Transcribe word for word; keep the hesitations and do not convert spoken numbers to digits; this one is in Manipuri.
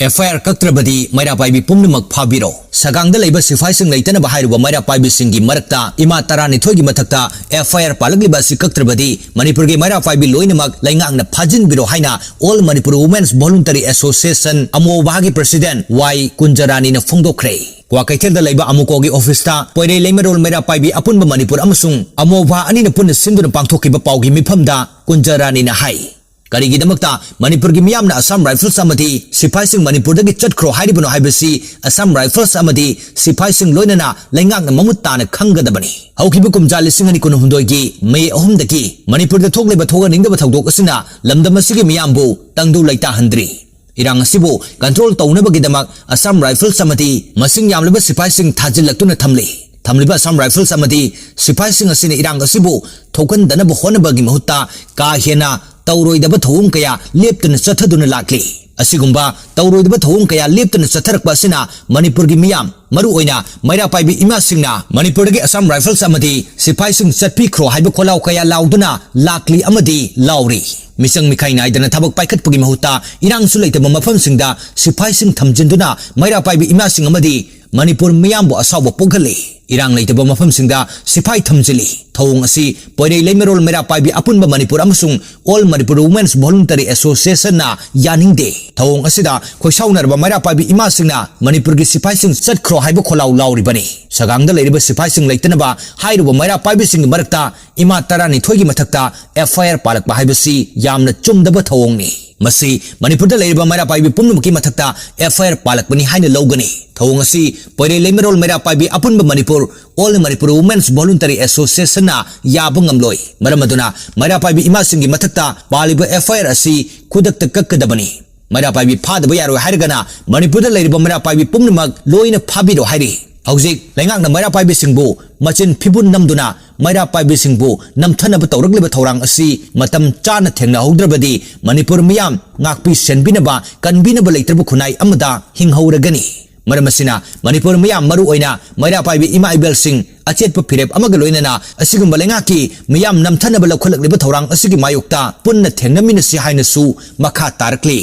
ꯑꯦꯐ ꯑꯥꯏ ꯑꯥꯔ ꯀꯛꯇ꯭ꯔꯕꯗꯤ ꯃꯩꯔꯥ ꯄꯥꯏꯕꯤ ꯄꯨꯝꯅꯃꯛ ꯐꯥꯕꯤꯔꯣ꯫ ꯁꯒꯥꯡꯗ ꯂꯩꯕ ꯁꯤꯐꯥꯏꯁꯤꯡ ꯂꯩꯇꯅꯕ ꯍꯥꯏꯔꯨꯕ ꯃꯩꯔꯥ ꯄꯥꯏꯕꯤꯁꯤꯡꯒꯤ ꯃꯔꯛꯇ ꯏꯃꯥ ꯇꯔꯥꯅꯤꯊꯣꯏꯒꯤ ꯃꯊꯛꯇ ꯑꯦꯐ ꯑꯥꯏ ꯑꯥꯔ ꯄꯥꯜꯂꯛꯂꯤꯕ ꯑꯁꯤ ꯀꯛꯇ꯭ꯔꯕꯗꯤ ꯃꯅꯤꯄꯨꯔꯒꯤ ꯃꯩꯔꯥ ꯄꯥꯏꯕꯤ ꯂꯣꯏꯅꯃꯛ ꯂꯩꯉꯥꯛꯅ ꯐꯥꯖꯤꯟꯕꯤꯔꯣ ꯍꯥꯏꯅ All Manipur Women's Voluntary Association, ꯑꯃꯣꯕꯥꯒꯤ president ꯋꯥꯏ ꯀꯨꯟꯖꯔꯥꯅꯤꯅ ꯐꯣꯡꯗꯣꯛꯈ꯭ꯔꯦ꯫ ꯀ꯭ꯋꯥꯀꯩꯊꯦꯜꯗ ꯂꯩꯕ ꯑꯃꯨꯀꯣꯒꯤ ꯑꯣꯐꯤꯁꯇ ꯄꯣꯏꯔꯩ ꯂꯩꯃꯔꯣꯜ ꯃꯩꯔꯥ ꯄꯥꯏꯕꯤ ꯑꯄꯨꯟꯕ ꯃꯅꯤꯄꯨꯔ ꯑꯃꯁꯨꯡ ꯑꯃꯣꯕꯥ ꯑꯅꯤꯅ ꯄꯨꯟꯅ ꯁꯤꯟꯗꯨꯅ ꯄꯥꯡꯊꯣꯛꯈꯤꯕ ꯄꯥꯎꯒꯤ ꯃꯤꯐꯝꯗ ꯀꯨꯟꯖꯔꯥꯅꯤꯅ ꯍꯥꯏ, ꯀꯔꯤꯒꯤꯗꯃꯛꯇ ꯃꯅꯤꯄꯨꯔꯒꯤ ꯃꯤꯌꯥꯝꯅ Assam Rifles ꯑꯃꯗꯤ ꯁꯤꯐꯥꯏꯁꯤꯡ ꯃꯅꯤꯄꯨꯔꯗꯒꯤ ꯆꯠꯈ꯭ꯔꯣ ꯍꯥꯏꯔꯤꯕꯅꯣ ꯍꯥꯏꯕꯁꯤ Assam Rifles ꯑꯃꯗꯤ ꯁꯤꯐꯥꯏꯁꯤꯡ ꯂꯣꯏꯅꯅ ꯂꯩꯉꯥꯛꯅ ꯃꯃꯨꯠ ꯇꯥꯅ ꯈꯪꯒꯗꯕꯅꯤ꯫ ꯍꯧꯈꯤꯕ ꯀꯨꯝꯖꯥ ꯂꯤꯁꯤꯡ ꯑꯅꯤ ꯀꯨꯟꯍꯨꯝꯗꯣꯏꯒꯤ ꯃꯦ ꯑꯍꯨꯝꯗꯒꯤ ꯃꯅꯤꯄꯨꯔꯗ ꯊꯣꯛꯂꯤꯕ ꯊꯣꯛꯍꯟꯅꯤꯡꯗꯕ ꯊꯧꯗꯣꯛ ꯑꯁꯤꯅ ꯂꯝꯗꯝ ꯑꯁꯤꯒꯤ ꯃꯤꯌꯥꯝꯕꯨ ꯇꯪꯗꯨ ꯂꯩꯇꯥꯍꯟꯗ꯭ꯔꯤ꯫ ꯏꯔꯥꯡ ꯑꯁꯤꯕꯨ control ꯇꯧꯅꯕꯒꯤꯗꯃꯛ Assam Rifles ꯑꯃꯗꯤ ꯃꯁꯤꯡ ꯌꯥꯝꯂꯕ ꯁꯤꯐꯥꯏꯁꯤꯡ ꯊꯥꯖꯤꯜꯂꯛꯇꯨꯅ ꯊꯝꯂꯤ꯫ ꯊꯝꯂꯤꯕ Assam Rifles ꯑꯃꯗꯤ ꯁꯤꯐꯥꯏꯁꯤꯡ ꯑꯁꯤꯅ ꯏꯔꯥꯡ ꯑꯁꯤꯕꯨ ꯊꯣꯛꯍꯟꯗꯅꯕ ꯍꯣꯠꯅꯕꯒꯤ ꯃꯍꯨꯠꯇ ꯀꯥ ꯍꯦꯟꯅ ꯇꯧꯔꯣꯏꯗꯕ ꯊꯧꯑꯣꯡ ꯀꯌꯥ ꯂꯦꯞꯇꯅ ꯆꯠꯊꯗꯨꯅ ꯂꯥꯛꯂꯤ꯫ ꯑꯁꯤꯒꯨꯝꯕ ꯇꯧꯔꯣꯏꯗꯕ ꯊꯧꯑꯣꯡ ꯀꯌꯥ ꯂꯦꯞꯇꯅ ꯆꯠꯊꯔꯛꯄ ꯑꯁꯤꯅ ꯃꯅꯤꯄꯨꯔꯒꯤ ꯃꯤꯌꯥꯝ, ꯃꯔꯨꯑꯣꯏꯅ ꯃꯩꯔꯥ ꯄꯥꯏꯕꯤ ꯏꯃꯥꯁꯤꯡꯅ ꯃꯅꯤꯄꯨꯔꯗꯒꯤ Assam Rifles ꯑꯃꯗꯤ ꯁꯤꯐꯥꯏꯁꯤꯡ ꯆꯠꯄꯤꯈ꯭ꯔꯣ ꯍꯥꯏꯕ ꯈꯣꯜꯂꯥꯎ ꯀꯌꯥ ꯂꯥꯎꯗꯨꯅ ꯂꯥꯛꯂꯤ ꯑꯃꯗꯤ ꯂꯥꯎꯔꯤ꯫ ꯃꯤꯆꯪ ꯃꯤꯈꯥꯏ ꯅꯥꯏꯗꯅ ꯊꯕꯛ ꯄꯥꯏꯈꯠꯄꯒꯤ ꯃꯍꯨꯠꯇ ꯏꯔꯥꯡꯁꯨ ꯂꯩꯇꯕ ꯃꯐꯝꯁꯤꯡꯗ ꯁꯤꯐꯥꯏꯁꯤꯡ ꯊꯝꯖꯤꯟꯗꯨꯅ ꯃꯩꯔꯥ ꯄꯥꯏꯕꯤ ꯏꯃꯥꯁꯤꯡ ꯑꯃꯗꯤ ꯃꯅꯤꯄꯨꯔ ꯃꯤꯌꯥꯝꯕꯨ ꯑꯁꯥꯎꯕ ꯄꯣꯛꯍꯜꯂꯤ꯫ ꯏꯔꯥꯡ ꯂꯩꯇꯕ ꯃꯐꯝꯁꯤꯡꯗ ꯁꯤꯐꯥꯏ ꯊꯝꯖꯤꯜꯂꯤ꯫ ꯊꯧꯑꯣꯡ ꯑꯁꯤ ꯄꯣꯏꯔꯩ ꯂꯩꯃꯔꯣꯜ ꯃꯩꯔꯥ ꯄꯥꯏꯕꯤ ꯑꯄꯨꯟꯕ ꯃꯅꯤꯄꯨꯔ ꯑꯃꯁꯨꯡ All Manipur Women's Voluntary Associationꯅ ꯌꯥꯅꯤꯡꯗꯦ꯫ ꯊꯧꯑꯣꯡ ꯑꯁꯤꯗ ꯈꯣꯏꯁꯥꯎꯅꯔꯕ ꯃꯩꯔꯥ ꯄꯥꯏꯕꯤ ꯏꯃꯥꯁꯤꯡꯅ ꯃꯅꯤꯄꯨꯔꯒꯤ ꯁꯤꯐꯥꯏꯁꯤꯡ ꯆꯠꯈ꯭ꯔꯣ ꯍꯥꯏꯕ ꯈꯣꯜꯂꯥꯎ ꯂꯥꯎꯔꯤꯕꯅꯤ꯫ ꯁꯒꯥꯡꯗ ꯂꯩꯔꯤꯕ ꯁꯤꯐꯥꯏꯁꯤꯡ ꯂꯩꯇꯅꯕ ꯍꯥꯏꯔꯨꯕ ꯃꯩꯔꯥ ꯄꯥꯏꯕꯤꯁꯤꯡꯒꯤ ꯃꯔꯛꯇ ꯏꯃꯥ ꯇꯔꯥꯅꯤꯊꯣꯏꯒꯤ ꯃꯊꯛꯇ ꯑꯦꯐ ꯑꯥꯏ ꯑꯥꯔ ꯄꯥꯜꯂꯛꯄ ꯍꯥꯏꯕꯁꯤ ꯌꯥꯝꯅ ꯆꯨꯝꯗꯕ ꯊꯧꯑꯣꯡꯅꯤ꯫ ꯃꯁꯤ ꯃꯅꯤꯄꯨꯔꯗ ꯂꯩꯔꯤꯕ ꯃꯩꯔꯥ ꯄꯥꯏꯕꯤ ꯄꯨꯝꯅꯃꯛꯀꯤ ꯃꯊꯛꯇ ꯑꯦꯐ ꯑꯥꯏ ꯑꯥꯔ ꯄꯥꯜꯂꯛꯄꯅꯤ ꯍꯥꯏꯅ ꯂꯧꯒꯅꯤ꯫ ꯊꯧꯑꯣꯡ ꯑꯁꯤ ꯄꯣꯏꯔꯩ ꯂꯩꯃꯔꯣꯜ ꯃꯩꯔꯥ ꯄꯥꯏꯕꯤ ꯑꯄꯨꯟꯕ Manipur, All Manipur Women's Voluntary Associationꯅ ꯌꯥꯕ ꯉꯝꯂꯣꯏ꯫ ꯃꯔꯝ ꯑꯗꯨꯅ ꯃꯩꯔꯥ ꯄꯥꯏꯕꯤ ꯏꯃꯥꯁꯤꯡꯒꯤ ꯃꯊꯛꯇ ꯄꯥꯜꯂꯤꯕ ꯑꯦꯐ ꯑꯥꯏ ꯑꯥꯔ ꯑꯁꯤ ꯈꯨꯗꯛꯇ ꯀꯛꯀꯗꯕꯅꯤ꯫ ꯃꯩꯔꯥ ꯄꯥꯏꯕꯤ ꯐꯥꯗꯕ ꯌꯥꯔꯣꯏ ꯍꯥꯏꯔꯒꯅ ꯃꯅꯤꯄꯨꯔꯗ ꯂꯩꯔꯤꯕ ꯃꯩꯔꯥ ꯄꯥꯏꯕꯤ ꯄꯨꯝꯅꯃꯛ ꯂꯣꯏꯅ ꯐꯥꯕꯤꯔꯣ ꯍꯥꯏꯔꯤ꯫ ꯍꯧꯖꯤꯛ ꯂꯩꯉꯥꯛꯅ ꯃꯩꯔꯥ ꯄꯥꯏꯕꯤꯁꯤꯡꯕꯨ ꯃꯆꯤꯟ ꯐꯤꯕꯨꯟ ꯅꯝꯗꯨꯅ ꯃꯩꯔꯥ ꯄꯥꯏꯕꯤꯁꯤꯡꯕꯨ ꯅꯝꯊꯅꯕ ꯇꯧꯔꯛꯂꯤꯕ ꯊꯧꯔꯥꯡ ꯑꯁꯤ ꯃꯇꯝ ꯆꯥꯅ ꯊꯦꯡꯅꯍꯧꯗ꯭ꯔꯕꯗꯤ ꯃꯅꯤꯄꯨꯔ ꯃꯤꯌꯥꯝ ꯉꯥꯛꯄꯤ ꯁꯦꯟꯕꯤꯅꯕ, ꯀꯟꯕꯤꯅꯕ ꯂꯩꯇ꯭ꯔꯕ ꯈꯨꯟꯅꯥꯏ ꯑꯃꯗ ꯍꯤꯡꯍꯧꯔꯒꯅꯤ꯫ ꯃꯔꯝ ꯑꯁꯤꯅ ꯃꯅꯤꯄꯨꯔ ꯃꯤꯌꯥꯝ, ꯃꯔꯨꯑꯣꯏꯅ ꯃꯩꯔꯥ ꯄꯥꯏꯕꯤ ꯏꯃꯥ ꯏꯕꯦꯜꯁꯤꯡ, ꯑꯆꯦꯠꯄ ꯐꯤꯔꯦꯞ ꯑꯃꯒ ꯂꯣꯏꯅꯅ ꯑꯁꯤꯒꯨꯝꯕ ꯂꯩꯉꯥꯛꯀꯤ ꯃꯤꯌꯥꯝ ꯅꯝꯊꯅꯕ ꯂꯧꯈꯠꯂꯛꯂꯤꯕ ꯊꯧꯔꯥꯡ ꯑꯁꯤꯒꯤ ꯃꯥꯌꯣꯛꯇ ꯄꯨꯟꯅ ꯊꯦꯡꯅꯃꯤꯟꯅꯁꯤ ꯍꯥꯏꯅꯁꯨ ꯃꯈꯥ ꯇꯥꯔꯛꯂꯤ꯫